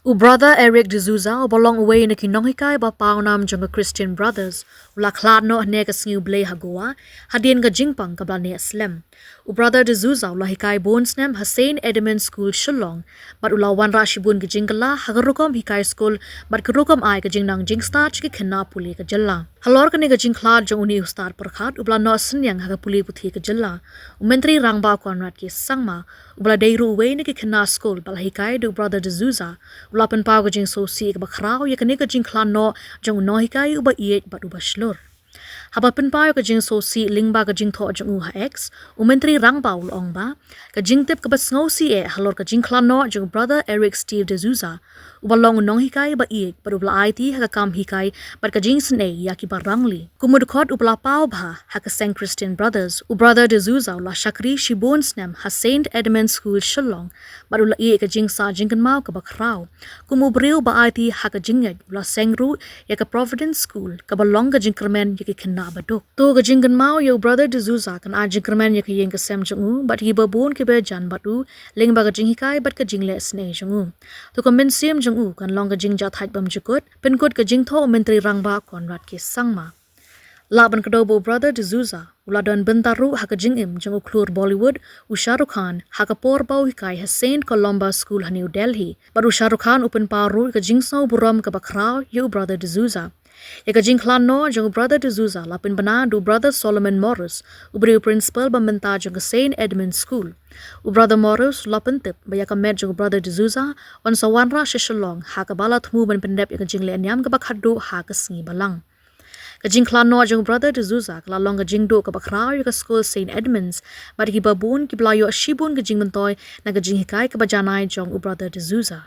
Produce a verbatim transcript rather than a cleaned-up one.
U Brother Eric D'Souza, uba long uwei na ki nonghikai ba pawnam jong ka Christian Brothers, u la khlad noh hynne ka sngi U Blei ha Goa, hadien ka jingpang kaba la neh slem. U Brother D'Souza u la hikai bun snem ha Saint Edmund School, Shillong, bad u la wanrah shibun ka jingkylla ha ka rukom hikai skul bad ka rukom ai ka jingnang jingstad sha ki khynnah pule ka jylla. Halor kane ka jingkhlad jong une u stad pyrkhat uba la noh synñiang ha ka pule puthi ka jylla, u Myntri Rangbah Conrad K Sangma, uba la dei ruh uwei na ki khynnah skul ba la hikai da u Brother D'Souza, u la pynpaw ka jingsngewsih kaba khraw ïa kane ka jingkhlad noh jong u nonghikai uba ïeit bad uba shlur. Haba pynpaw ïa ka jingsngewsih lyngba ka jingthoh jong u ha X, u Myntri Rangbah u la ong ba ka jingtip kaba sngewsih eh halor ka jingkhlad noh jong u Brother Eric Steve D'Souza, uba long u nonghikai ba ïeit bad uba la aiti ha ka kam hikai bad ka jingisynei ïa ki barangli. Kum u dkhot uba la paw bha ha ka seng Christian Brothers, u Brother D'Souza u la shakri shibun snem ha Saint Edmund School, Shillong, bad u la ïeh ïa ka jingsah jingkynmaw kaba khraw. Kum u briew ba aiti ha ka jingngeit, u la seng ruh ïa ka Providence School, kaba long ka jingkyrmen ïa ki khynnah ba duk. To ka jingkynmaw ïa u Brother D'Souza kan ai jingkyrmen ïa ka ïing ka sem jong u bad kiba bun kiba jan bad u, lyngba ka jinghikai bad ka jingleh sngewsih jong u. To ka mynsiem jong u kan long ka jingjahthait bymjukut, pynkut ka jingthoh u Myntri Rangbah Conrad K Sangma. Lah ban kdew ba u Brother D'Souza u la don bynta ruh ha ka jingim jong u khlur Bollywood, u Shah Rukh Khan, ha ka por ba u hikai ha Saint Columba School ha New Delhi. Bad u Shah Rukh Khan u pynpaw ruh ka jingsngewburom kaba khraw ïa u Brother D'Souza. Ïa ka jingkhlad noh jong u Brother D'Souza la pynbna da u Brother Solomon Morris, uba dei u principal ba mynta jong ka Saint Edmund School. U Brother Morris u la pyntip ba ïa ka met jong u Brother D'Souza yn sa wanrah sha Shillong, ha kaba la thmu ban pyndep ïa ka jinglehniam kaba khatduh ha ka sngi Balang. Ka jingkhlad noh jong u Brother D'Souza ka la long ka jingduh kaba khraw ïa ka skul Saint Edmund's, bad kiba bun kiba la ïoh shibun ka jingmyntoi na ka jinghikai kaba janai jong u Brother D'Souza.